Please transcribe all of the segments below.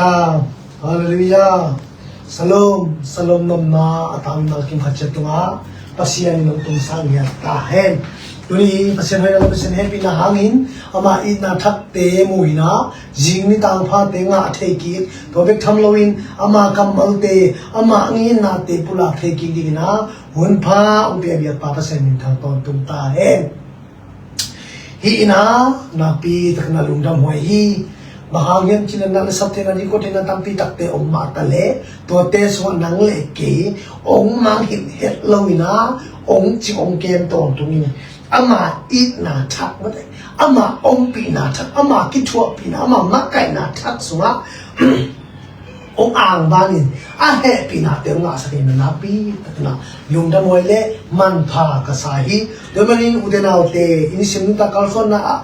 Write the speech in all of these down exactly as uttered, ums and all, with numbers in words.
Ah, halleluiah. Shalom, shalom nopna a tangin malkim khat ciat tungah Pasian in hong tungsak ngiat ta hen. Tuni Pasian hoihna le Pasian hehpihna hangin ama itna thakte mu in ah, zing ni tangphate ngah thei kik, tua bek tham loin ama kammalte, ama nginnate pulak thei kik dingin ah hun pha hong pia biakpa Pasian minthang tawntung ta hen. Hih in ah nakpi takin a lungdam huai hi. Bang hang hiam cih leh na le saptheihna ding kottheihna tampi takte om mah ta leh, tuate sungah nang le kei hong mangngilh het loin ah hong cing hong kem tawntung in, ama itna thak mate, ama ompihna thak, ama kithuahpihna, ama makaihna thak sungah hong angbanin a hehpihnate hong ngahsak in ah nakpi takin ah lungdam huai le manpha ka sa hi. Tua manin ute naute, i nisim nuntak kalsuanna ah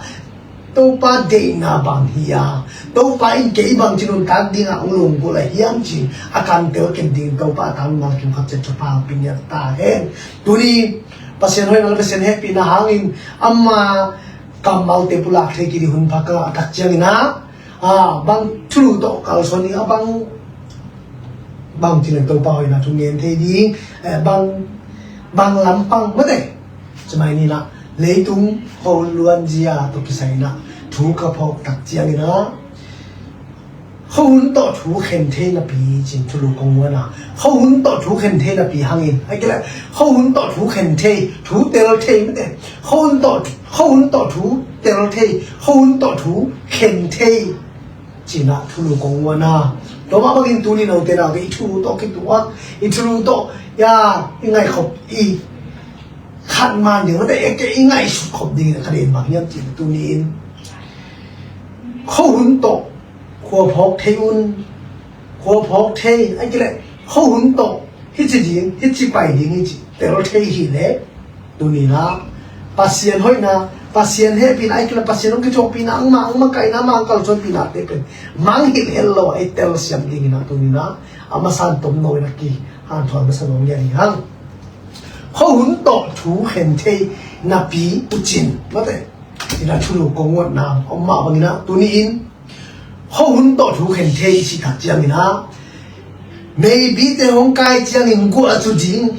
Topa deihna bang hi a, Topa in kei bangci nuntak dingah hong lunggulh a hiam ci-in a kantel ken dingin Topa a tangin malkim khat ciat thupha hong pia ngiat ta hen. Tuni Pasian hoihna le Pasian hehpihna hangin ama kammalte pulak thei kik ding hun pha ka ngah tak ciangin ah, ah, bang thulu tawh kalsuan ding, a bang, bang cih leh Topa hoihna thu ngen thei ding, eh, bang, bang lampang mate. Cimai ni in ah leitung khuahun luanzia tawh kisai in ah thu ka phawk tak ciangin ah, khuahun tawh thu khen thei napi ci-in thulu kong uan a, khuahun tawh thu khen thei napi hangin, a kila, khuahun tawh thu khen thei, thu tel thei mate, khuahun tawh, khuahun tawh thu tel thei, khuahun tawh thu khen thei ci-in ah thulu kong uan a. Tua mah bangin tuni in ute naute, i thulu tawh kituak, i thulu tawh, ya, i ngaihkhop, i khat man ding mate, i ngaihsut khop dingin ka deih bang hiam cih leh tuni in khuahun tawh khua phawk thei un, khua phawk thei, a kila, khuahun tawh hici ding, hici pai ding hi ci tel thei hi leh, tuni in ah Pasian hoihna, Pasian hehpihna, a kila, Pasian hong kithuahpihna, ama, ama makaihna, ama kalsuanpihnate pen mangngilh het lo a i telsiam dingin ah tuni in ah a masa in tomno in ah kihanthawn masa nuam hi hang. Khuahun tawh thu khen thei napi uh cin mate, ci-in ah thulu kong uatna om mah bangin ah tuni in khuahun tawh thu khen thei i cih tak ciangin ah, meipite hong kai ciangin guah zu ding,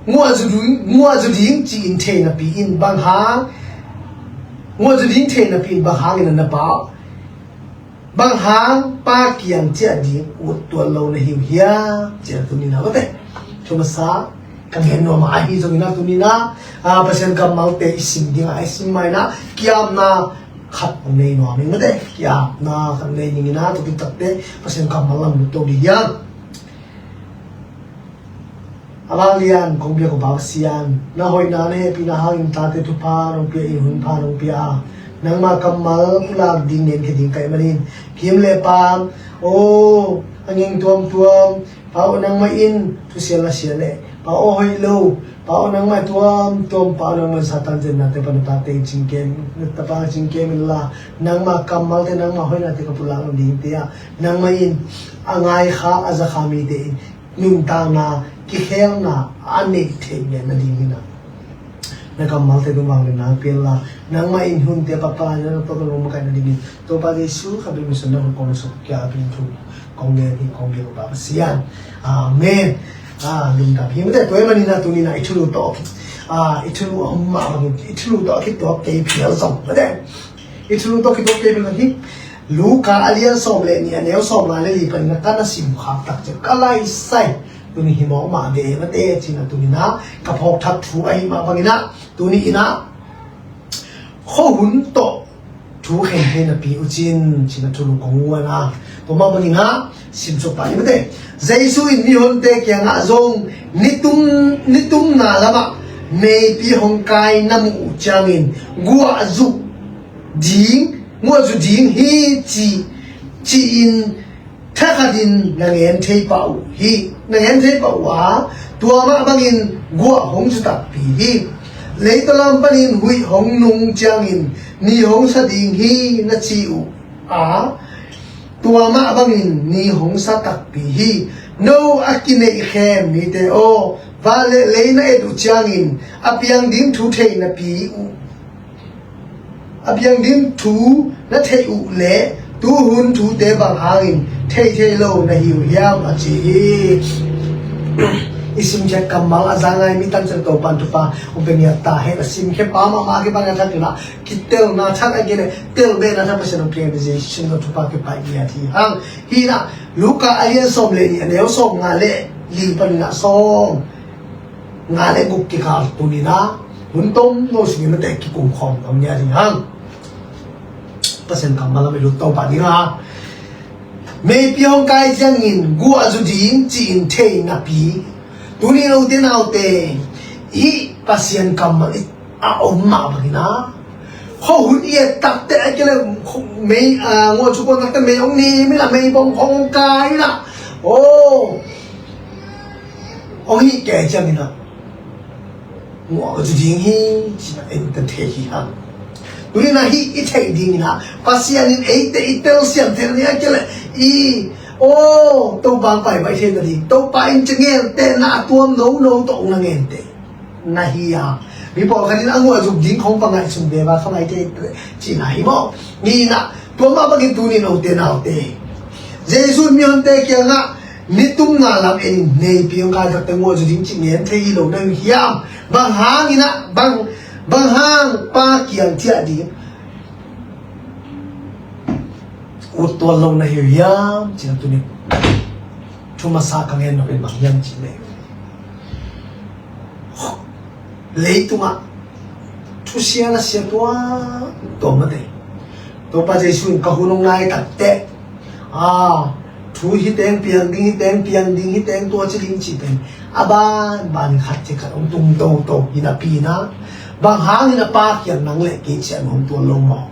guah zu ding, guah zu ding ci-in thei napi in bang hang, guah zu ding thei napi in bang hangin ah na pa, bang hang pa kiang ciah ding ut tuan lo na hi uh hiam ci-in ah tuni in ah mate, thu masa ka gen nuam a, ahi zongin ah tuni in ah, ah, Pasian kammalte i sim ding a, i sim ma in ah ki-apna khat hong nei nuam ing mate, ki-apna khat nei ning in ah, tua taktakte Pasian kammal lam lut to ding hiam. A vanglian kong biak uh Pa Pasian, na hoihna na hehpihna hangin tate thupha nong pia in, hun pha nong pia a, nangma kammal pulak ding ngen khia ding ka hih manin, kim le pam, aw, a nging tuamtuam, Pa aw, nangmah in thusia la sia leh, Pa aw, hoih lo, Pa aw, nangmah tuamtuam, Pa aw, nangmah in Satan zennate pan na tate in cingkem, na tapa cingkem inla, nangmah kammalte, nangmah hoihnate ka pulak lo dingte ah, nangmah in a ngai kha, a za kha mite in nuntakna, kikhelna a neih theih ngen nading in ah, na kammalte tung vang le nang pia inla, nangmah in hunte papa na na tawh ka lungmakaih nadingin Topa Jesu kha bek min suang na hun kong suk kia a pin thu kong ngen hi, kong biak uh Pa Pasian. Amen. Ah, lungdam hi mate, tua ahih manin ah tuni in ah i thulu tawh, ah, i thulu a om mah bangin i thulu tawh a kituak kei phial zong mate, i thulu tawh kituak kei phial zong hi. Luka a lian sawm le nih, a neu sawmnga le li panin ah ka na sim khak tak ciang ka laisai. Tuni hi mawk mah ve mate, ci-in ah tuni in ah ka phawk thak thu ahih mah bangin ah tuni in ah khuahun tawh thu khen thei napi uh cin, ci-in ah thulu kong uan a, tua mah bangin ah sim suak pah ni mate. Jesu in mihonte kiangah zong nitum, nitumna lamah meipi hong kai na muh uh ciangin guah zu ding, guah zu ding hi ci, ci-in thakhatin na ngen thei pah uh hi, na ngen thei pah uh a, tua mah bangin guah hong zu takpi hi. Leitaw lam panin huih hong nung ciangin ni hong sa ding hi na ci uh a, tua mah bangin ni hong sa takpi hi. No a kineihkhem mite aw, van le lei na et uh ciangin a piang ding thu thei napi uh, a piang ding thu na theih uh leh Tuhun thute bang hangin theithei lo na hi uh hiam, a ci hi. I simkhiat kammal a za ngai mi tanciang Topa'n thupha hong pia ngiat ta hen. A simkhiat pa mahmah kipan a thak inah kitelna thak a kile telbehna thak Pasian hong pia ngiat, Jesu simna thupha kipai ngiat hi hang. Hinah Luka a lian sawm le nih, a neu sawm nga le li paninah sawm nga le guk kikal tuninah hun tom no singin na te kikum khawm tam ngiat hi hang. Pasian kammal lam i lut Topa ding a, meipi hong kai ciangin guah zu ding ci-in thei napi, tuni note naute i Pasian kammal i a om mah bangin a, khuahun i et takte a kile mei, a, nguah cu kuan takte mei hong nim inah mei bawng hong kai inah, aw, hong hih kei ciangin a, nguah ka zu ding hi, ci-in a en ka thei hi hang. Tuni-in a hih i theih dingin a, Pasian in eite i telsiam theih ding a kile i, aw, Topa hong pai bai theih ding, Topa in ci ngen te na a tuam nono tawh hong na ngen te na hi a. Mi pawlkhat in a nguah zuk ding khong pa ngaihsun ve va, kha mai te cihna hi maw? Ni-in a, tua mah bangin tuni note naute, Jesu in mihonte kiangah nitumna lam en in, neipi hong kai takte nguah zu ding cih ngen thei hi lo na hi hiam? Bang hangin a, bang, bang hang Pa kiang ciah ding ut tuan lo na hi hiam? Cih na tuni thu masa ka ngen nop in bang hiam cih leh, leitungah thusia na sia tuamtuam mate. Topa Jesu in ka hun hong nai takteh, a, thu hi teng piang ding, hi teng piang ding, hi teng tua ci ding cih pen a banban khat ci khat hong tung toto hi napi-in a, bang hangin a Pa kiang nang le kei ciah nuam tuan lo maw?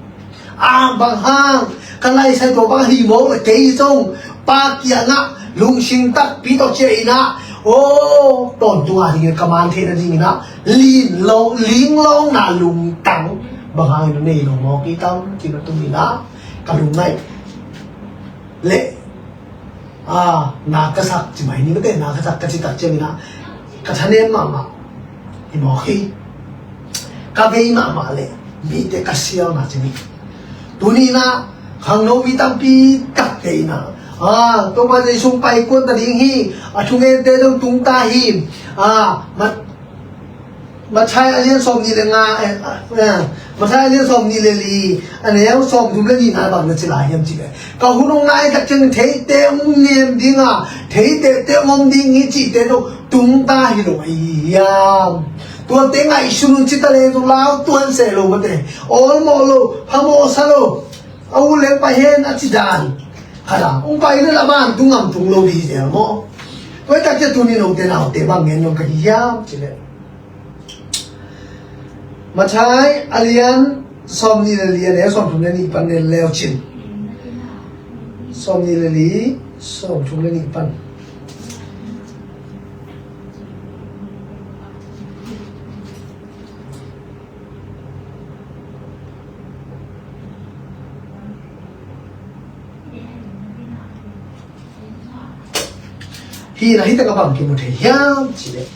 A, bang hang ka laisai tua bang hi maw le kei zong Pa kiangah lungsim takpi tawh ciah inah, aw, tawntung a dingin ka man theih nadingin a, ling lo, linglawngna lungtang bang hangin a nei lo maw kei tam, ci na tuni-in a ka lungngaih le, a, na ka sak ci mai ni mate, na ka sak ka ci tak ciangin a ka thanem mahmah hi mawk hi. Ka vei mahmah le mite ka sialna ci ni. Tuni-in a khangno mi tampi takte in a, a, Topa Jesu hong pai kuan ta ding hi, a thungente zong tung ta hi, a, mat Matthai a lian sawm nih le nga, eh, eh, Matthai a lian sawm nih le li, a neu sawm thum le nihna bang na ci lai hiam cih leh, ka hun hong nai tak ciangin theite hong nem ding a, theitehte hong om ding hi cihte zong tung ta hi lo ahi hiam? Tuate ngaihsun un ci ta leng zong lau tuan seh lo mate, awlmawh lo, phamawh sa lo, a u leng pai hen a ci dan khat a hong pai le la ban tung ngam tung lo ding hi zel maw? Tua hi tak ciang tuni note naute bang ngen nuam ka hi hiam cih leh, Matthai a lian sawm nih le li, a neu sawm thum le nih pan ne leu cin. Sawm nih le li, sawm thum le nih pan. Hi na hi tak a bang kimu thei hiam cih leh,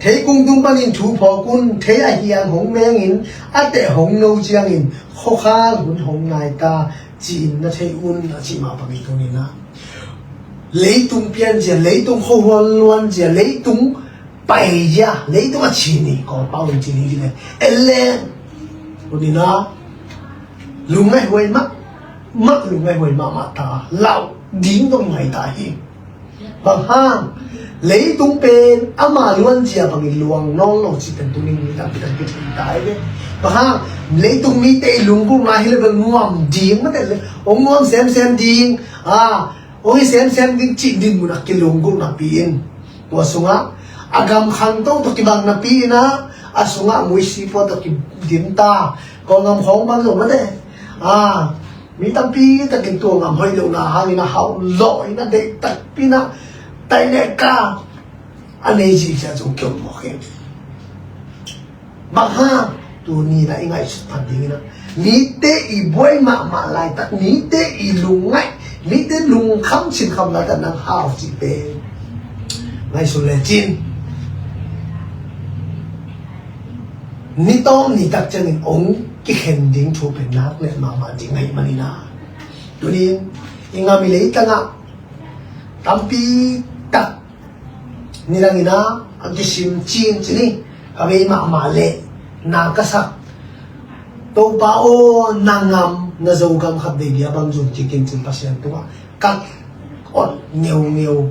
theikung tung panin thu phawk un, thei a hiang hong mengin, a teh hong no ciangin khuakhal hun hong nai ta, ci-in na theih un, a cih mah bangin tuni-in a, leitung pian zia, leitung khuahual luan zia, leitung pai zia, leitung a ci ni, Kawlpau in ci ni, ci ni. En leng, tuni-in a, lungngaih huai mah, mah lungngaih huai mahmah ta, lau ding dong ngai ta hi. Bang hang, leitung pen ama luan zia bangin luang nawn lo cih pen tuni mi tampi tak kithei ta hi ve. Bang hang, leitung mite i lunggulhna hi le bel nuam ding mate le, hong nuam semsem ding, a, hong hi semsem ding cih dinmun a kilunggulh napi-in, tua sungah a gam khangto tawh kibang napi-in a, a sungah muisi pua tawh kidim ta, Kawlgam khawng bang zo mate, a, mi tampi takin tua gam hoih lohna hangin a hauh lawh in a deih takpi in a taih le ka a nei zihziah zong kiom mawk hi. Bang hang, tuni-in a i ngaihsut phat dingin a, mite i buai mahmah laitak, mite i lungngaih, mite lungkham sinkham laitak nang hau cih pen ngaihsun lecin, ni tawm ni tak ciangin hong kikhen ding thu pen nak leh mahmah ding ahih manin a, tunin i ngam i leitang ah tampi tak nidangin a kisim cin cin hi. Ka bei mahmah leh na ka sak, Topa aw, na ngam na Zogam khat vei dia bang zum kik in cin Pasian tungah ka ot ngeungeu.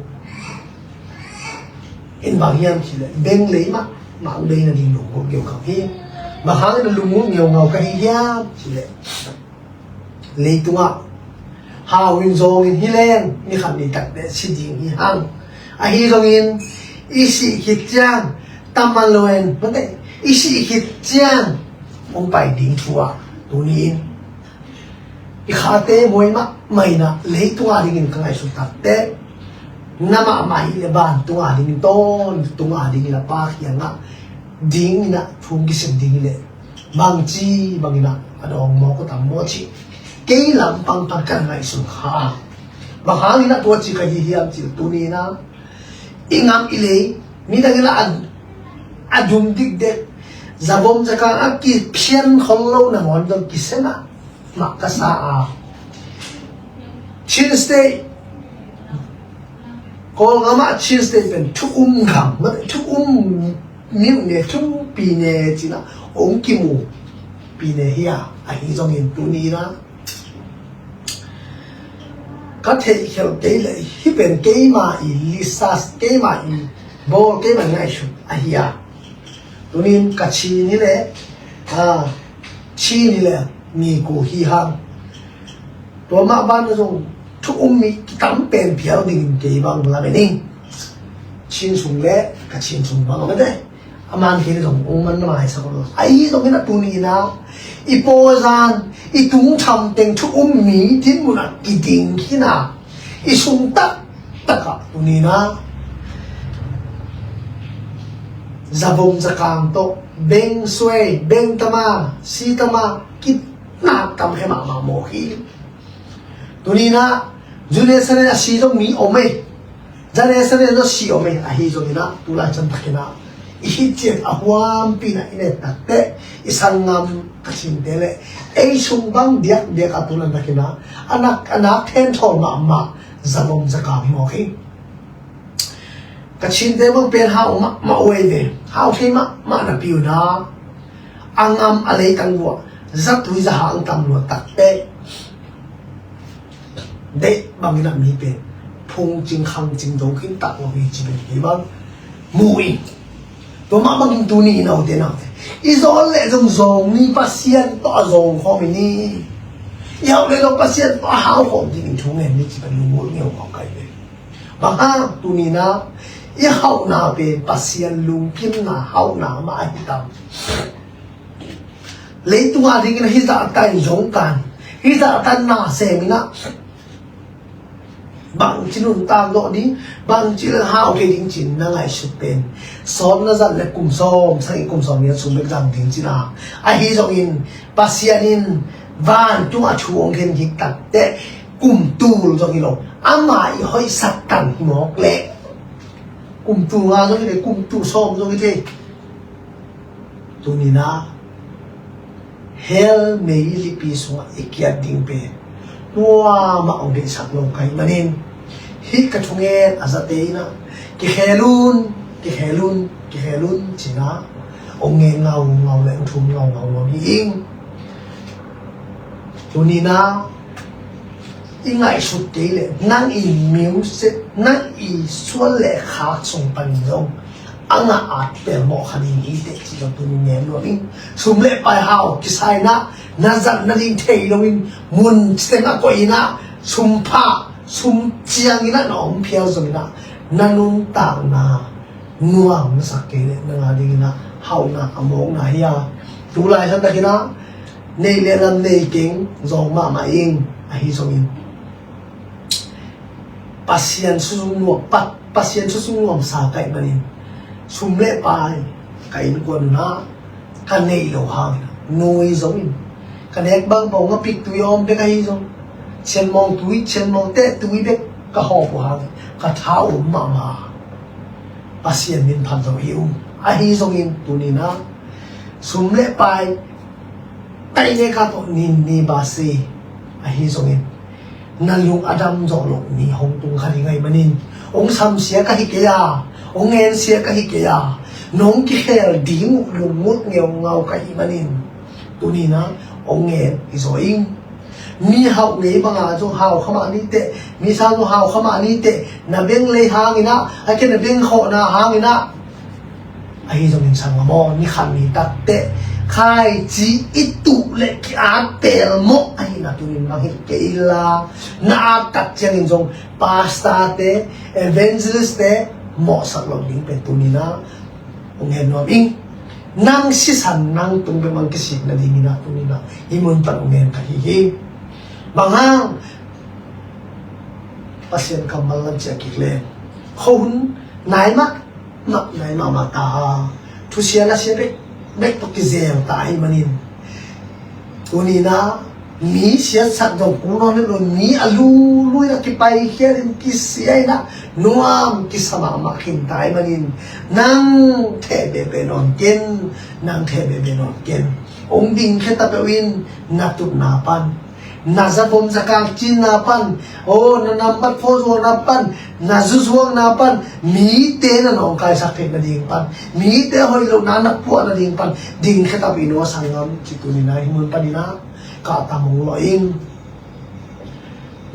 In bang hiam cih leh beng lei mahmah bei nading lungngulh ngeungau hi. Bang hangin a lungngulh ngeungau ka hi hiam cih leh, leitungah hau in zawng in hi leng ni khat ni tak teh si ding hi hang. Ahi zongin i sih khit ciang, tamman lo in, mate, i sih khit ciang hong pai ding thu ah tuni in i khate muai mahmah in a, leitung a dingin ka ngaihsut tak teh, na mahmah hi leh vantung a dingin, tawntung a dingin a Pa kiangah dingin a thu kisim ding hi leh bangci bangin a dawng mawk uh tam maw cih kei lampang pan ka ngaihsun kha. Bang hangin a tua ci ka hi hiam cih leh tuni in a i ngam i lei nidangin a, a dum dikdek, zavom zakang a kiphian khol lo nangawn zong kisia mahmah ka sa a. Chin State, Kawlgam ah Chin State pen thu um gam, thu um myone, thu um pyine ci-in a hong kimu pyine hi a, ahi zongin tuni in a ka theihkhelh kei leh hih pen keima i research, keima i bawl, keima i ngaihsut ahi a. Tunin Kachin hi leh, a, Chin hi leh, mi ku hi hang. Tua mah banah zong thu um mi kitam pen pial dingin kei bang lamen ing. Chin sung leh Kachin sung bang lamen te. A man kei zong ong man na maisak lo. Ahi zongin a tuni in a i pawlzan, i tungtham teng thu um mi dinmun ah kiding khin a, i sung taktak ah tuni in a zavom zakang tawh beng suai, beng tama, si tama, kidnap tam khe mahmah mawk hi. Tuni in a Julius Saren a si zong mi om ei. Julius Saren zong si om ei. Ahi zongin a tulai can takin a i hih ciat a huampi in a i et tak teh i sanggam Kachinte leh ei sung bang diakdiak a tulai takin a a nak, a nak thenthawl mahmah zavom zakang mawk hi. Kachinte bang pen hau mahmah uh ei ve. Hau thei mahmah napi un a, a ngam a leitang uh ah zatui zahang tam lua tak teh deih bangin a mi pen phungcing khangcing zo khin tak lo hi ci pen kei bang mu ing. Tua mah bangin tuni in a ute naute, i zawn leh zong zawng ni Pasian tawh a zawng khawm i ni. I hauh leh zong Pasian tawh a hau khawm dingin thu ngen ni ci pen lungngulh ngeungau ka hi ve. Bang hang tuni in a i hauhna pen Pasian lungkimna hauhna mah ahi tam. Leitung a dingin hih zahtan zong tan, hih zahtan na sem in a, bangci nuntak dawh ding, bangci leng hau thei ding ci-in na ngaihsut pen sawm na zat leh kum sawm, sang i kum sawm ni a sum bek zang ding ci-in a. Ahi zongin Pasian in vantung a thu hong khen kik tak teh kum tul zong hi lo, ama i hoihsak tan hi mawk leh kum tul nga zong hi leh kum tul sawm zong hi thei. Tuni in a hell mei lipi sungah i kiat ding pen kuamah hong deihsak lo ka hih manin, hih ka thungen a zate in a kikhel un, kikhel un, kikhel un ci-in a hong ngen ngaungau leh hong thum ngaungau nuam hi ing. Tuni in a i ngaihsut kei leh nang i music, nang i suan leh khak sung panin zong a ngah at pelmawh kha ding hi teh ci zong tuni ngen nuam ing. Sum leh pai hau kisai in a, na zat nading thei loin mun teng a koih in a, sum phah sum ciangin a na om phial zongin a, na nuntakna nuam na sak kei leh nang a dingin a hauhna a mawkna hi a. Tulai santakin a neih leh lam nei keng zawng mahmah ing. Ahi zongin Pasian susung nuam, Pa-, Pasian susung nuamsa ka hih manin sum leh pai ka innkuan un a ka neih loh hangin a nui zongin ka nek bang pong a pik tui a om bek ahi zong, sianmawng tui, sianmawng teh tui bek ka hawp uh hangin ka tha um mahmah. Pasian min phat zo hi ung. Ahi zongin tuni in a sum leh pai Taih neka tawh nin ni ba si. Ahi zongin na lung a dam zawh loh ni hong tung kha ding ahih manin, hong samsia ka hi kei a, hong ngensia ka hi kei a, nong kikhel ding uh lungmut ngeungau ka hih manin, tuni-in ah hong ngen hi zaw ing. Mi hauh ngei banga zong hau kha mah ni teh, mi sang zong hau kha mah ni teh, na beng lei hangin ah, a ke na beng khawhna hangin ah, ahi zongin sang a maw, ni khat ni takteh khaici i tuh le ki-at pelmawh ahihna tuni-in bang hi kei la, na at tak ciangin zong pastor-te, evangelist-te mawhsak lo ding pen tuni-in ah hong ngen nuam ing. Nang sisan nang tung bek bang kisik nadingin ah tuni-in ah hih mun pan hong ngen ka hi hi. Bang hang? Pasian kammal lam ciah kik leng khuahun nai mah mah nai mahmah ta a, thusia lasia bek bek tawh kizel ta ahih manin, tuni-in ah mi siatsak zong kul nawn lo, mi a lului-in ah kipaikhiat in kisia in ah nuam kisa mahmah khin ta ahih manin, nang theh behbeh nawn ken, nang theh behbeh nawn ken. Hong dingkhia ta peuh in, na tutna pan, na zavom zakal cinna pan, aw, na nambat pho zuakna pan, na zu zuakna pan, mite na nawngkaisak theih nading pan, mite hoih lohna na puah nading pan dingkhia ta peuh in aw sanggam, ci tuni-in ah hih mun panin ah ka tam hong lawh ing.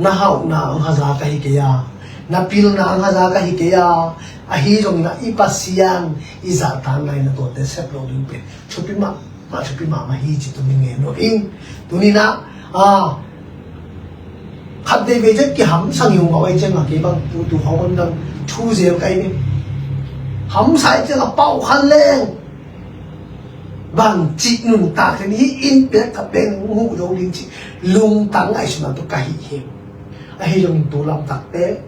Na hauhna hong haza ka hi kei a, na pilna hong haza ka hi kei a, ahi zongin ah i Pasian i zahtakna in ah tuate sep lo ding pen thupi mah mah, thupi mahmah hi ci tuni-in ngen nuam ing. Tuni-in ah, a, khat vei vei ciang kihamsang hi ung a, ahih ciangin ah kei bang tu tu khawng on dang thu zel ka hi ing. Hamsa ahih ciangin ah pau khan leng bang cih nuntak hi ni, hih in piak khat beng hong huh zo ding cih lungtang ngaihsutna tawh ka hih hi. Ahi zongin tu lamtakteh,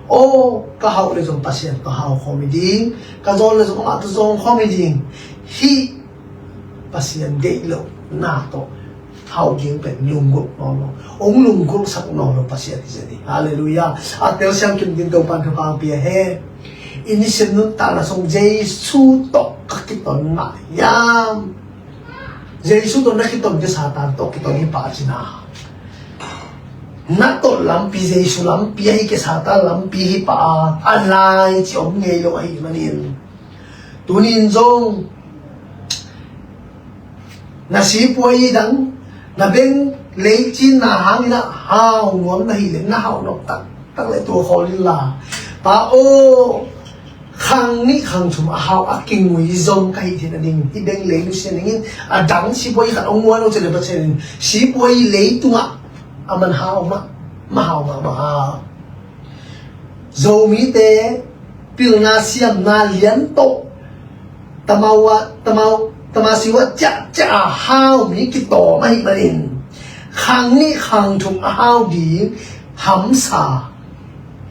aw, ka hauh le zong Pasian tawh hau khawm hi ding, ka zawn le zong amah tawh zawn khawm hi ding. Hih Pasian deih lohna tawh hau ding pen lunggulh nawn lo, hong lunggulhsak nawn lo Pasian hi zen hi. Halleluiah. A telsiam kim dingin Topa'n thupha hong pia hen. I nisim nuntakna sung Jesu tawh ka kiton mah hiam? Jesu tawh na kiton kei, Satan tawh kiton hi pah cihna. Na tolh lampi Jesu lampi ahi kei, Satan lampi hi pah a, a lai cih om ngei lo ahih manin, tuni-in zong na sipuai dang, na beng lei cinna hangin ah hau nuam na hih leh, na hauh nop taktak leh tua khawl inla, Pa aw, khang nih khang thum a hau a kingui zom ka hih theih nading, hih beng lei nusia ning in, a dang sipuai khat hong muan hong cih leh Pasian in sipuai lei tungah a man hau mah, mah hau mahmah a. Zomite pilna siamna lian tawh tamau ah, tamau, tamasiu ah ciahciah a hau mi kitawm ahih manin, khang nih khang thum a hau ding hamsa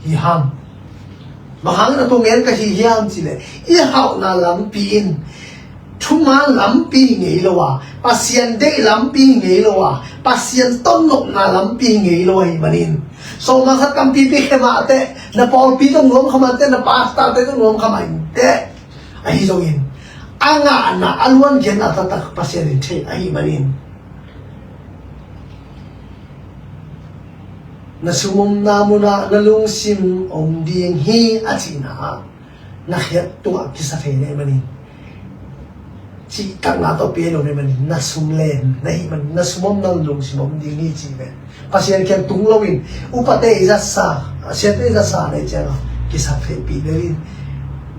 hi hang. Bang hangin a tua ngen ka hi hiam cih leh, i hauhna lampi in thuman lampi hi ngei lo a, Pasian deih lampi hi ngei lo a, Pasian tawh nopna lampi hi ngei lo ahih manin, sawmah khat tampipi khe mah teh, na pawlpi zong nuam kha mah teh, na pastor-te zong nuam kha mah in teh, ahi zongin a ngahna a luankhiatna taktak Pasian in thei ahih manin, na sum omna munah na lungsim om ding hi a cihna ah, na khiat tungah kisa thei na hih manin, cihtakna tawh pia lo na hih manin, na sum len na hih manin, na sum omna lungsim om ding hi cih pen Pasian kiang tung loin, upate i zatsa, a siate i zatsa na hih ciangin kisa theihpih bel in,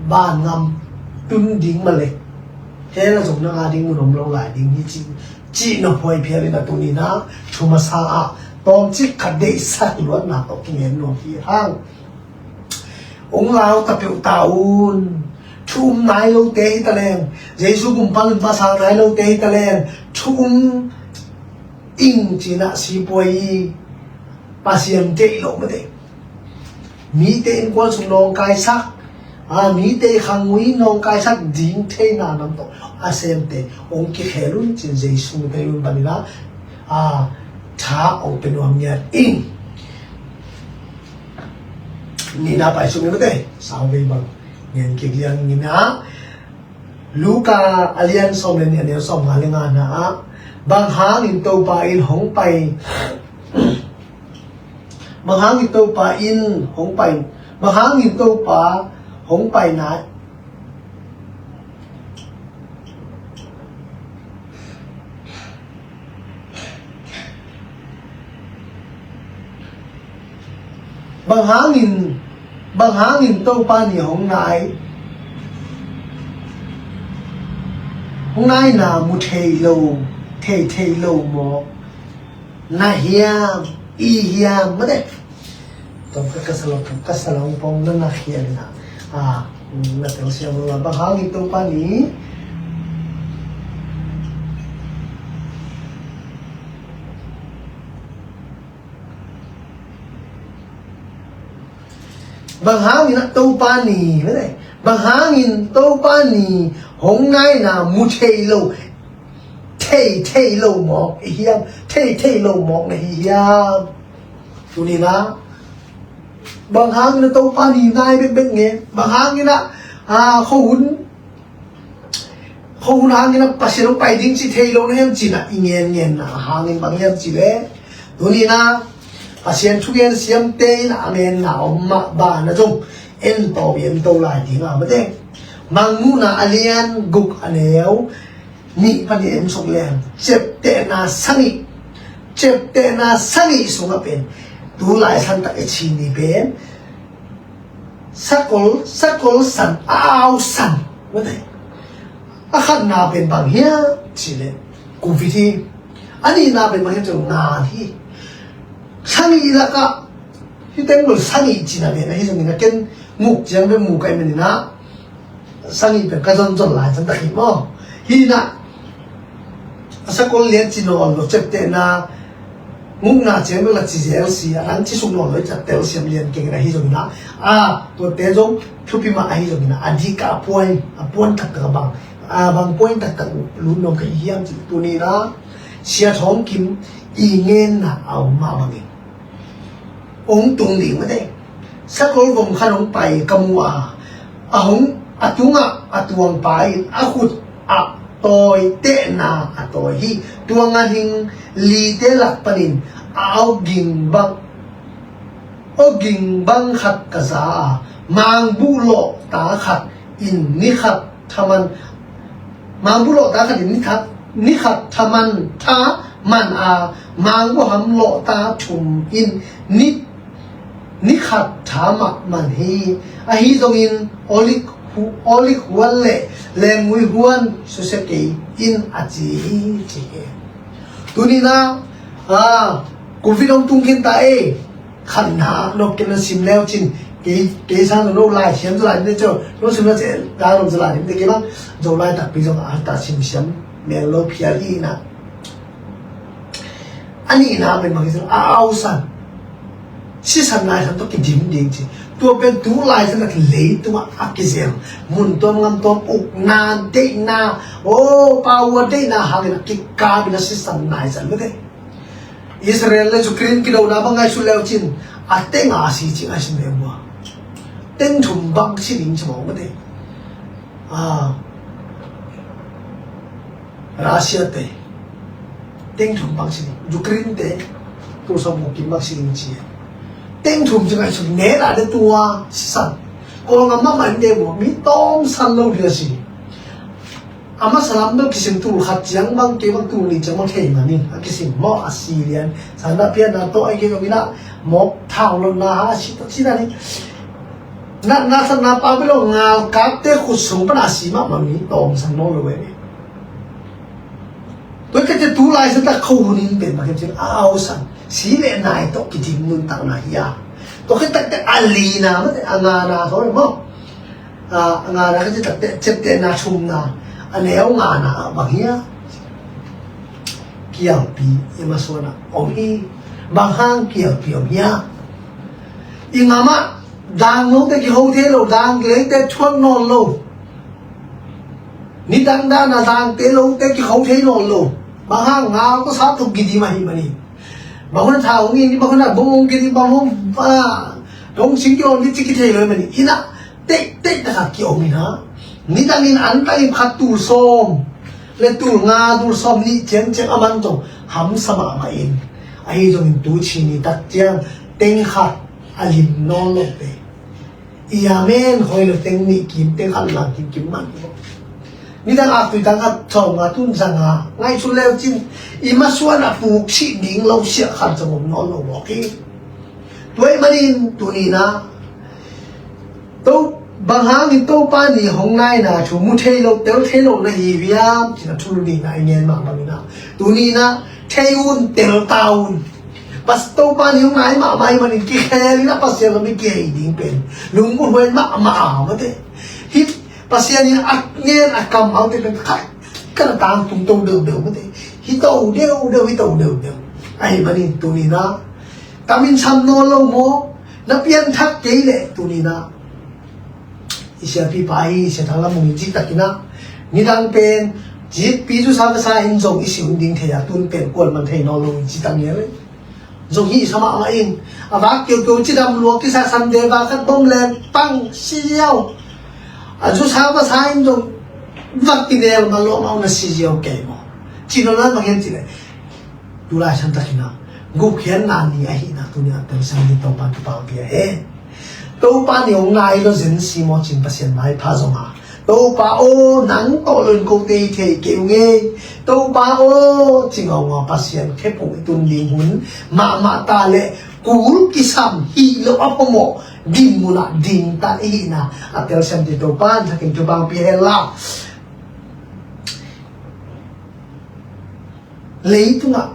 vangam tun ding mah leh, hell ah zong na ngah ding mun om lo lai ding hi cih, cih nophuai phial in a tuni-in ah thu masa ah tawmcik khat deihsak luatna tawh kingen nuam hi hang. Hong lau ta peuh ta un. Thu um nai lote hi ta leng, Jesu kumpiin pa sang nai lote hi ta leng, thu um ing ci-in ah sipuai i Pasian deih loh mah teh, mite innkuan sung nawngkaisak, a, mite khangui nawngkaisak ding theihna nam tawh a semte hong kikhel un ci-in Jesu min tawh hih mun panin ah, a, tha hong pia nuam ngiat ing. Nihna pai sung ni mate, sauvei bang ngen kik liang ni na. Luka a lian sawm le nih, a neu sawmnga le ngana ah, Bang hangin Topa in hong pai? Bang hangin Topa in hong pai? Bang hangin Topa hong pai nai? Bang hangin, bang hangin Topa ni hong nai, hong naina mu thei lo, thei thei lo mawk na hiam, i hiam, mate. Tom ka, ka salong, ka salong pong na na hiam na. Ah, na tel siam lo, bang hangin Topa ni Bang hangin ah Topa ni, bang hangin Topa ni hong naina mu thei lo, thei thei lo mawk i hiam, thei thei lo mawk na hi hiam? Tuni na, bang hangin ah Topa ni nai bekbek nge, bang hangin ah, ah, khuahun Khuahun hangin a Pasian hong pai ding ci thei lo na hiam cih na i ngenngenna hangin bang hiam cih leh, tuni na Pasian thugen siamte in a ngenna om mah banah zong en tawm i en to lai ding a, mate. Mangmuhna a lian guk a neu nih pan i en suk leng, ciaptehna sagih, ciaptehna sagih sungah pen tu lai santak i ci ni pen sakol, sakol san, a au san, mate. A khatna pen bang hiam cih leh covid hi. A nihna pen bang hiam cih leh ngal hi. Sagih lakah hih teng lo sagih cihna pen ahi zongin a ken nguk ciang pen mu ka hih manin ah sagih pen ka zonzon lai santak hi maw. Hi na, a sakol lian ci nawn lo, ciaptehna gukna ciang bek la ci zel si, a dang ci suk nawn lo, i ciapteh siam lian keng in ahi zongin ah, a, tuate zong thupi mah ahi zongin ah, a dik a puan, a puan taktak a bang, a bang puan taktak lut nawn ka hi hiam cih tuni na Sia Thawng Kim i ngenna a om mah bangin hong tung ding, mate. Sakol vom khat hong pai ka mu a, a hong, a tungah a tuangpa in a khut ah tawi tehna a tawi hi. Tua nganhing lite lak panin a awging bang, awging bang khat ka za a, mangbuh lawhta khat in ni khat thaman, mangbuh lawhta khat in ni khat, ni khat thaman, thaman a, mangbuh ham lawhta thum in ni, ni khat tha mahmah hi. Ahi zongin olive hu-, olive huan le lengmui huan susia kei in a ci hi, ci hi. Tuni na, a, covid hong tung khin ta e. Khatna nop kei na sim leu cin, kei, kei sang no lai siam zaw lai ding cio, no sim leu cin, da nop zaw lai ding te kei bang, Zolai takpi zong a ta sim siam mel lo phial hi na. A nihna pen bang hi zong a au san, sisan nai san tawh kidim ding ci. Tua pen tu lai san a leitung a kizel, mun tuam ngam tuam, ukna, deihna, o, pau a deihna hangin a kikap in a sisan nai san mete. Israel le Ukraine kidona bang ngaihsut leu cin, a teng a si ci ngaihsun ve ua. Teng thum bang si ding ci mawk mate. Ah. Russia te teng thum bang si ding. Ukraine te tul sawm bang kim bang si ding ci. Teng thum ci ngaihsun ne la de tua sisan. Kawlgam mahmah in de ua, mi tawmsan lo dia si. A masa lam bel kisim tul khat ciang bang, kei bang tul nih ciang bang thei mah ni. A kisim mawh a si lian. Sangdah pianna tawh a i kei bang ina mawk thau lo na ha a si tawh si na ni. Na, na sa na pa bel lo ngal kapte khut sung pan a si mahmah mi tawmsan nawn lo ve ni. Tua i kate tu lai sa tak kho hun in pen mah kei cin a au san. Si le nai tawh kidim nuntakna hi a. Tua khit takte a lina mate a ngana thaw le maw. A, a ngana ka cih takte, ciaptehna thumna, a neu ngana ah bang hiam? Kialpi i masuan ah om hi. Bang hang kialpi om hiam? I ngam ah dang note kiho thei lo, dang lengte thuak nawn lo. Nidang dan a dangte lote kiho thei nawn lo. Bang hang? Ngal tawh sa tuk kidim ahih manin. Bang hun a tha hong in, bang hun a bong hong kidim, bang hun a dong sing kion ni ci kithei lo ahih manin. Ina teitei taka kiom ina. Nidangin an tangin khat tul sawm, le tul nga, tul sawm nih ciangciang a man zong hamsa mahmah in, ahi zongin tu ci ni tak ciang teng khat a lim nawn lo te. I amen hoi lo teng nih kim, teng khat lang kim kim man lo. Nidang a tui tang khat sawm nga, tun za nga ngaihsun leu cin i masuan a puk sih ding lo siah khat zong om nawn lo mawk hi. Tua ahih manin tuni-in ah, to, bang hangin Topa ni hong naina thu mu thei lo, tel thei lo na hi uh hiam, ci-in a thu nihna i ngen mah bangin ah, tuni-in ah thei un, tel ta un. Pas, Topa ni hong nai mahmah ahih manin kikhel in ah Pasian lam i kihei ding pen lungmuanhuai mahmah a, mate. Hih Pasian in a ngen a kammalte pen khat khat a tangtung to deuhdeuh, mate. Hi to deuhdeuh, hi to deuhdeuh. Ahih manin tuni-in ah, tamin sam nawn lo maw, na pianthak kei leh tuni-in ah, i siapipa hi, Sia Thang Lam Mung in cih takin ah, nidang pen citpi zusa vasa in zong i si hun ding thei a, tun pen kuaman thei nawn lo in cih tak ngial. Zong hi sa mahmah in, a vak kiokio cidam lua kisa, Sunday vak khat bom leng pang si ziau. A zusa vasa in zong vak kinel man lua mah un a si ziau kei maw. Ci nawn lo bang hiam cih leh, tu laisan takin ah gupkhiatna ni ahihna tuni-in ah telsiam ding Topa kipahpih hen. Topa ni hong nai lo zen si maw, ci-in Pasian maipha zong a, Topa aw, nang tawh lo in kote i thei kei ung ei. Topa aw, ci ngaungau, Pasian khephung i tun ding hun mahmah ta leh kul kisam hi lo a phamawh dinmun ah ding ta ihihna a telsiam ding Topa in thakin thupha hong pia hen la. Leitungah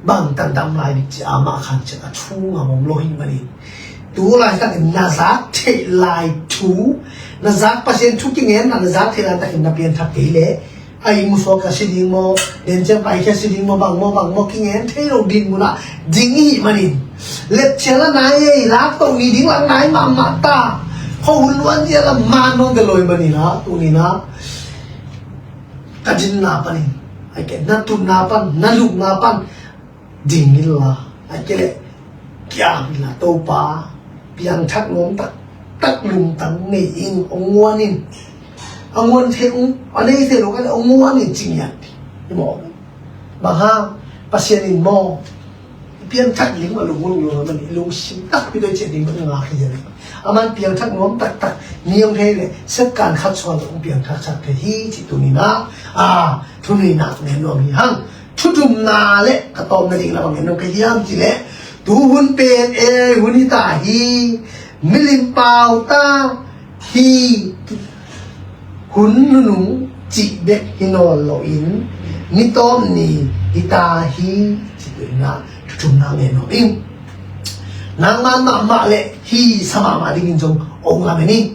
bangtan dam lai ding ci a, amah khan ciat a thu ngam om lo hi manin, tu laitakin na zak theih lai thu, na zak Pasian thu kingen na, na zak theih laitakin na pianthak kei leh, a ihmu suak a si ding maw, den ciang paikhia si ding maw, bang maw, bang maw, kingen thei lo dinmun ah ding ihih manin, lepchial a nai ei, lak toh ni ding lang nai mahmah ta, khuahun luan zial a man nawn te lo hi manin ah, tuni-in ah ka dinna panin, ahih kei leh na tutna pan, na lupna pan ding inla, ahih kei leh kiam inla, Topa piangthak nuam taktak lungtang nei in, hong nguan in. A nguan thei, a nei thei lo ka leh hong nguan in ci ngiat ding hi maw. Bang hang, Pasian in maw, i pianthak ding mah lungmuang lungmuang mah, i lungsim takpi tawh i ciah ding mah i ngak hi a. Aman piangthak nuam taktak ni hong thei leh, second khat suang hong piangthak sak thei hi cih tuni-in ah, a, thu nihna ngen nuam hi hang. Thu thumna le ka tawpna ding lam a ngen nuam ka hi hiam cih leh, tu hun pen ei hun hi ta hi, milim pau ta hi, hun nunung cih bek hi nawn lo in, ni tawp ni hi ta hi, cih tuni-in ah thu thumna ngen nuam ing. Nangman mahmah le hi sa mahmah dingin zong ong lamen ing.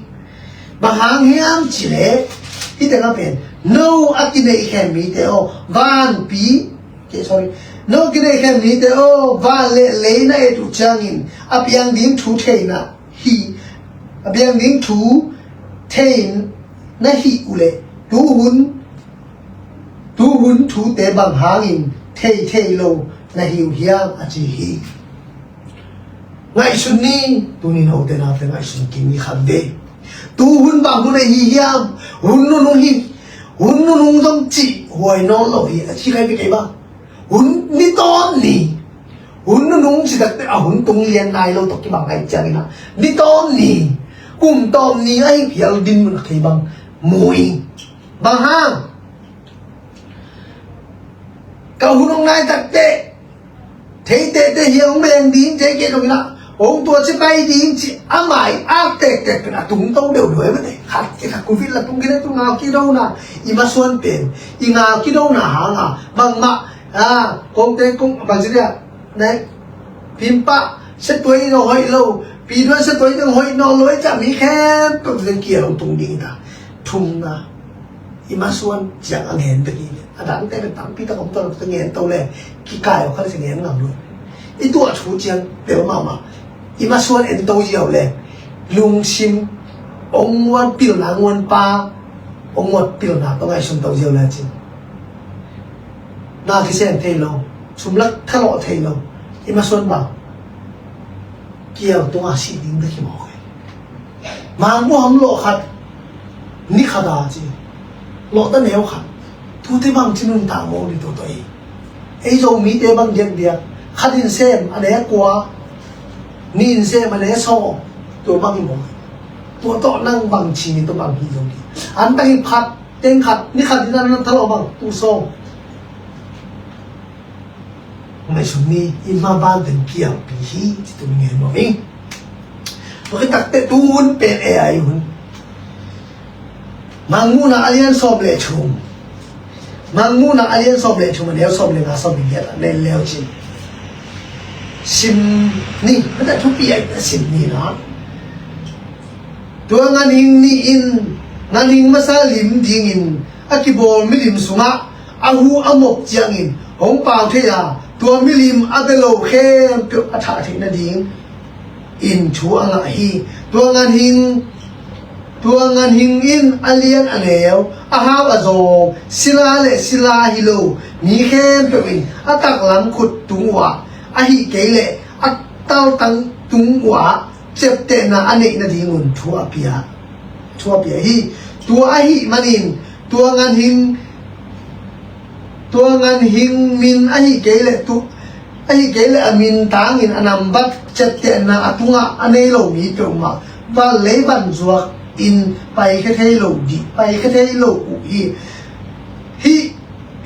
Bang hang hiam cih leh, hih tengah pen, no a kineihkhem mite aw, vanpi, okay, sorry, no a kineihkhem mite aw, van le lei na et uh ciangin a piang ding thu theihna hi, a piang ding thu thei na hih uh leh, tu hun, tu hun thute bang hangin thei thei lo na hi uh hiam, a ci hi. Ngaihsun ni, tuni-in hote naute ngaihsun kik ni khat ve. Tu hun bang hun ahi hiam, hun nunung hi, hun nunung zong cih huai nawn lo hi, a ci kei ve kei bang. Hun ni tawp ni, hun nunung ci takte a hun tung lian nai lo tawh kibang ahih ciangin ah, ni tawp ni, kum tawp ni ahi phial dinmun a kei bang mu ing. Bang hang, ka hun hong nai takte, thei tehteh hi a, hong beng ding, thei kei lo in ah hong tua ci pai ding ci a mai ak tektek pen a tungto deuhdeuh e mate. Khat kikhat covid la tung khin a, tu ngal kidona, i masuan pen i ngal kidona hang a, bangmah, a, kongte kong bang ci dia, nai, pimpah siatuai dong hoih lo, piduan siatuai dong hoih nawn lo e, ca mi khempeuh tute kia lo tung ding ta. Thumna, i masuan ciang a ngen bek hi. A dangte pen tampi tak om ta lo, ngen to le kikai aw kha le ngen ngam lo. I tuah thu ciang tel mahmah, i masuan en to ziau le lungsim hong nguan pilna, nguan pa hong nguat pilna tawh ngaihsun to ziau le cin, na kisem thei lo, sum lak thalawh thei lo, i masuan bang kial tungah sih ding bek hi mawk e. Mangmuham lawh khat, ni khat a ci, lawhta neu khat, Tute bang ci nuntak mawk ding, tua tawh hi. Ei Zomite bang diakdiak, khat in sem a ne kua, nih in sem a ne sawm, tua bang hi mawk. Tua tawh nang bang ci ni, tua bang hi zo ding. An tak hi khat, teng khat, ni khat in an thalawh bang, tul sawm. Ngaihsun ni, i maban teng kiangpi hi, ci tu ngen mawk hi. Tua khit takteh tu hun pen A I hun. Mangmuhna a lian sawm le thum. Mangmuhna a lian sawm le thum, a neu sawm le nga, sawm le giat ah len leu cin. Sim ni, mate thupi a sim ni na. Tua ganhing nih in ganhing masa lim dingin a kibawl milim sungah a hu a mop ciangin hong pau thei a, tua milim a bia lo khempeuh a thah theih nading in thu a ngah hi. Tua ganhing, tua ganhing in a lian a neu, a hau a zawng, sila le sila hi lo mi khempeuh in a taklam khut tung uhah, ahih kei leh a taltang tung uhah ciaptehna a neih nadingun thu a pia, thu a pia hi. Tua ahih manin tua ganhing, tua ganhing min ahih kei leh tu, ahih kei leh a min tangin a nambat ciaptehna a tungah a nei lo mi peuhmah vanlei vanzuak in paikhia thei lo dih, paikhia thei lo uh hi. Hih,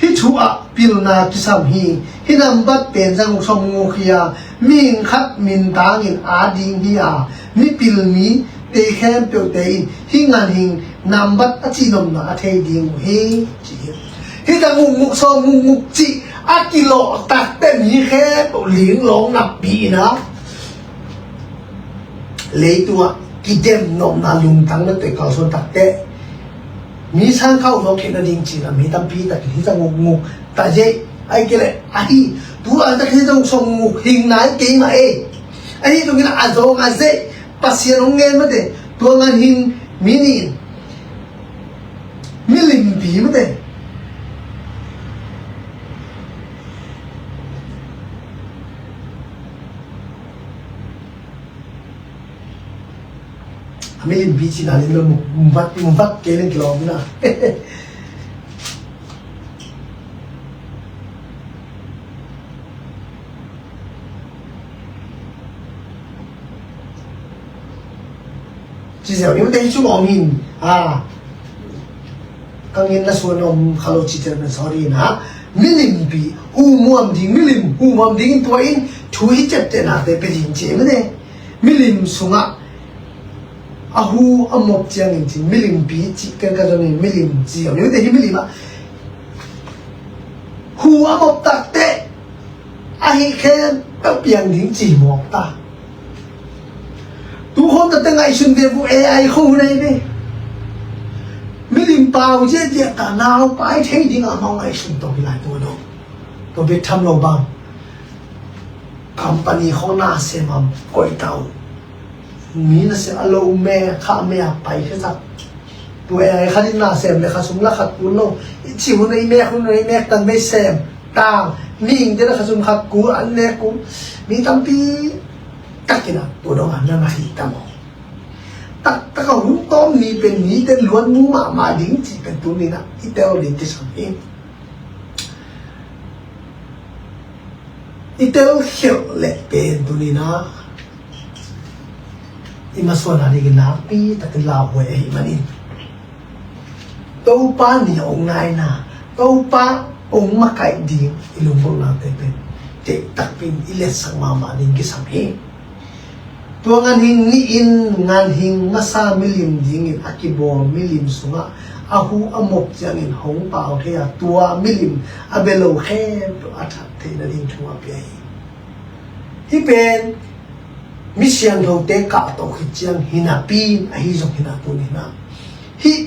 hih thu ah pilna kisam hi. Hih nambat pen zanguk sawmguk hi a, mihing khat min tangin a ding hi a, mipil mite khempeuhte in hih ganhing nambat a cihnopna a thei ding uh hi, ci hi. Hih zanguk, guk, sawmguk, guk cih a kilawh takteh mi khempeuh linglawng nappi in a, leitungah kidemnopna lungtang na teh kalsuan takteh mi sangkah uh zawk theih nading cih a mi tampi takin hih zanguk, guk ta zeih, ahih kei leh ahi, tu a tak hih zanguk, sawmguk hing nai kei mah ei. Ahi zongin a zawng a zeih Pasian hong ngen mate, tua ganhing min in milimpi mate. A milimpi cihna lim lo, mu, mu vat, mu vat kei leng kilawm na. Ci ziau ni mate hi cu lawm hin. A, ka ngen na suan om kha lo ci cian na sorry na. Milimpi, hu muam ding, milim hu muam ding in tua in thu hi ciaptehna te pe ding ci mate. Milim sungah a hu a mop ciangin cin milimpi cih ken ka zon in milim ci a, mite hi milim ah hu a mop takteh ahi khempeuh piang ding ci mawk ta. Tu khawm takteh ngaihsun ve bu A I khawm hun ahi ve. Milim pau ziahziah ta, nau pai thei ding a mau ngaihsun tawh hi lai tua dong. Tua bek tham lo bang company khawng na sem a koih ta uh. Mi na sem a lo me kha me a pai khe sak. Tua A I khat in na sem le kha sum la khat kun lo. I ci hun a i mek hun a i mek tan mei sem tang. Mi ing te na kha sum khat kun an mek kun. Mi tampi takin a tua dong an na na hi ta maw. Taktak a hun tawm ni pen mi ten luan mu mahmah ding ci pen tu ni na i tel ding kisam hi. I tel khialh leh pen tuni-in ah i masuan a dingin nakpi takin lauhuai ahih manin Topa ni a hong naina, Topa hong makaih ding i lunggulhnate pen deih takpi in i letsak mahmah ding kisam hi. Tua ganhing nih in ganhing masa milim dingin a kibawl milim sungah a hu a mop ciangin hong pau thei a, tua milim a bia lo khempeuh a that theih nading thu a pia hi. Hih pen mi siangthote kahto khit ciang hi napi in, ahi zong hi napi in hi na. Hih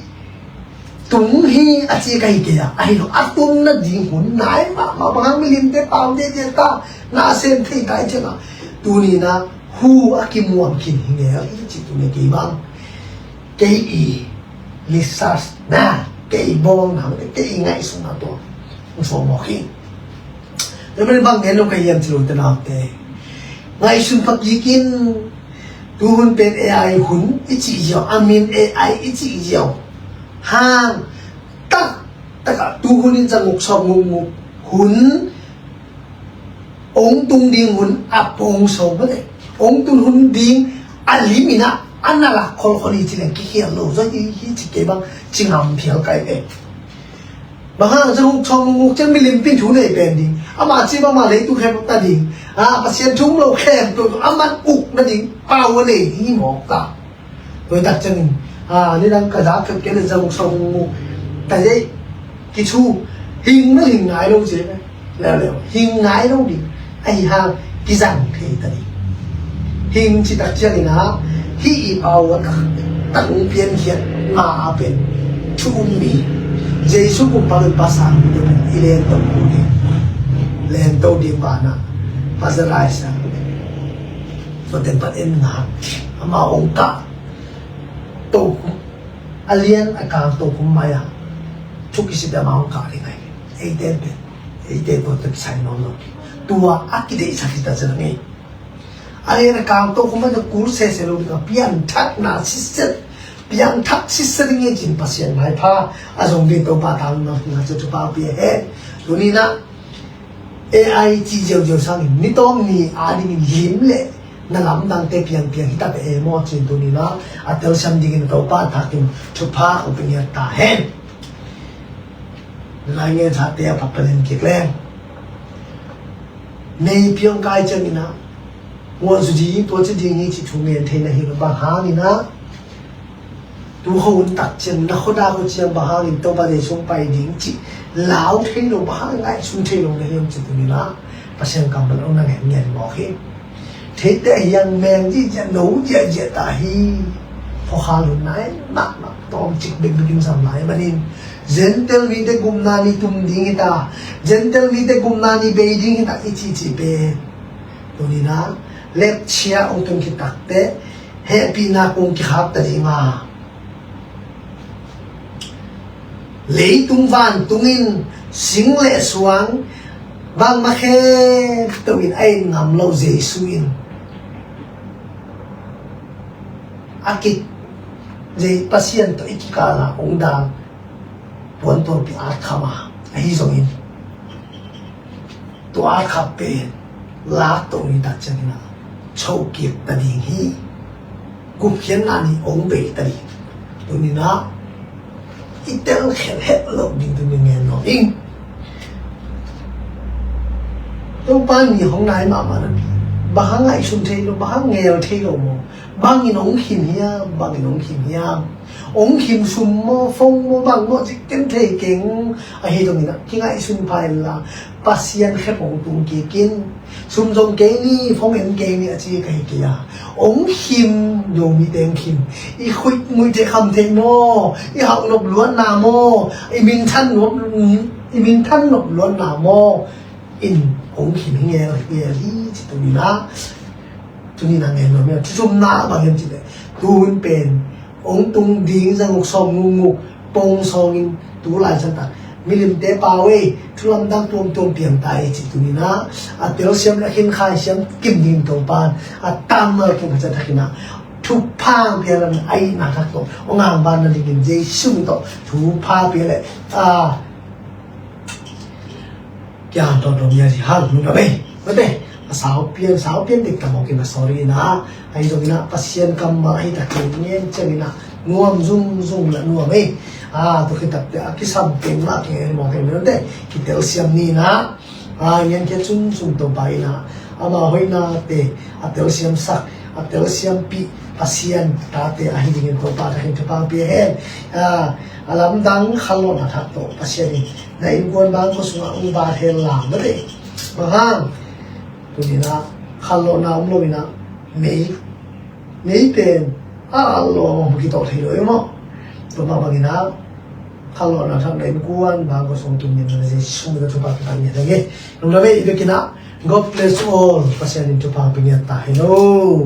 tung hi a ci ka hi kei a, ahi lo a tung nading hun nai mahmah, bang hang milimte pau deuhdeuh ta, na sem thei ta i ciangah tuni-in ah hu a kimuam khin hi ngel i ci tuni kei bang. Kei i research na, kei i bawlna, kei i ngaihsutna tawh hong suak mawk hi. Tua manin bang gen lo ka hiam ci lo te naute, ngaihsun pha kik in. Tuhun pen A I hun i cih ziau, a min A I i cih ziau hang tak Takah tu hun in zanguk sawm nguknguk hun, ong tung ding hun a pawng sawm mate, ong tung hun ding a lim in ah a na lak kholkhol hi ci leng kikhial lo zaw hi, hi ci kei bang ci ngam phial kai ve. Bang hang zanguk sawm nguknguk ciang milim pi in thu nei pen ding, amah ci bang mah leitung khep ta ding, a Pasian thu um lo khempeuh amah uk nading pau a nei ding hi mawk ta. Tua hi tak ciangin, a, nidang ka zak khat kei le zanguk sawm nguknguk ta zei, kithu, hing na hing ngai lo ci le, leuleu hing ngai lo ding, ahi hang kizang thei ta ding. Hing ci tak ciangin a, hih i pau a tak, tak hong piankhiat nga a pen thu um mi, Jesu kumpa le Pa sang mite pen i lento ding, lento ding banah Paradise ah, tua ten pan en nga, amah hong kah tokhum, a lian a kang tokhum mai-ah thu kisit a, amah hong kah ding ahi. Eite pen, eite tua tawh kisai nawn lo. Tua a kideihsak hi ta ci leng ei. A lian a kang tokhum mai-ah kul sese lo ding a piangthakna sitset, piangthak sitset ding hi cin Pasian maipha a zong ding Topa tangna nga ci thupha pia hen. Tuni-in ah A I cih ziauziau sangin ni tawm ni a dingin lim le na lamdangte piangpiang hi ta ve maw cin tuni-in ah a telsiam dingin Topa thakin thupha hong pia ngiat ta hen. Lai ngen sate a pha palen kik leng, mei piang kai ciangin ah nguah zu ding, tua ci ding hi cih thu ngen thei na hi lo. Bang hangin ah tu kho hun tak ciang na khuadak uh ciang bang hangin Topa Jesu hong pai ding cih lau thei lo, bang hangin ngaihsun thei lo na hiam cih tuni-in ah Pasian kammal hong na ngen ngen mawk hi. Theite a hiang meng ziahziah, no ziahziah ta hi. Phuakhal hun nai mahmah, tawmcik bekbek in sam lai manin Gentile mite gupna ni tum ding hi ta, Gentile mite gupna ni bei ding hi ta i cihcih pen tuni-in ah lepchia hong tun khit takteh hehpihna kong kikhap ta ding a, leitung vantung in sing le suang bangmah khempeuh in a en ngam lo Jesu in a ki, Pasian tawh i kikal ah hong dal puantualpi at kham a, ahi zongin tua at kham pen lak to ni tak ciangin ah chokik ta ding hi. Gupkhiatna ni hong bei ta ding. Tuni-in ah i tel khelh het lo ding tuni ngen lo ding. Topa ni hong nai mahmah na, bang hang ngaihsun thei lo, bang hang ngel thei lo maw? Bangin hong khim hiam, bangin hong khim hiam? Hong khim sum maw, phone maw, bang maw, ci ken thei keng. Ahi zongin ah kingaihsun pha inla, Pasian khep hong tung kik in. Sum zong kei ni, phone en kei ni a ci ka hi kei a, hong khim, Zomite hong khim. I khuit muite kham thei maw? I hauh nop luatna maw? I minthan nop, i minthan nop luatna maw? In hong khim hi ngel ngel hi ci tuni-in ah. Tuni-in ah ngen nuam hi a, thu thumna bang hiam cih leh, tu hun pen hong tung ding zanguk sawm nguknguk pawng sawngin tu lai ciang tak milimte pau ei, thu lamdang tuamtuam piang ta ei ci tuni-in ah, a telsiam le a khinkhai siam kim ding Topa in a tammal kim khat ciang takin ah thupha pia le a itna thak tawh hong angvan nadingin Jesu min tawh thupha pia le, a, kiang tawh dawm ia hi hang, nung na bei. Mate, a sau pian, sau pian dik ta mawk in ah, sorry in ah. Ahi zongin ah Pasian kammal ahi takin ngen ciangin ah nuam zungzung lah nuam ei. A, tua khit takteh a kisam keng mah kingen mawk ei, mate, kitelsiam ni in ah. A, ngen khia cunsun Topa in ah ama hoihnate a telsiamsak, a telsiampih Pasian tate ahi dingin Topa takin thupha pia hen. A, a lamdang khanlawhna thak tawh Pasian in na innkuan bangkua sungah hong bat hen la, mate. Bang hang, tuni-in ah khanlawhna om lo-in ah mei, mei pen a al lo, a kitawh thei lo ei maw? Tua mah bangin ah khanlawhna thak na innkuan bangkua sung tun ngiat na, Jesu min tawh thupha pia ngiat na hi. Nung na bei, i biakinn ah, God bless you all. Pasian in thupha pia ngiat ta hen aw.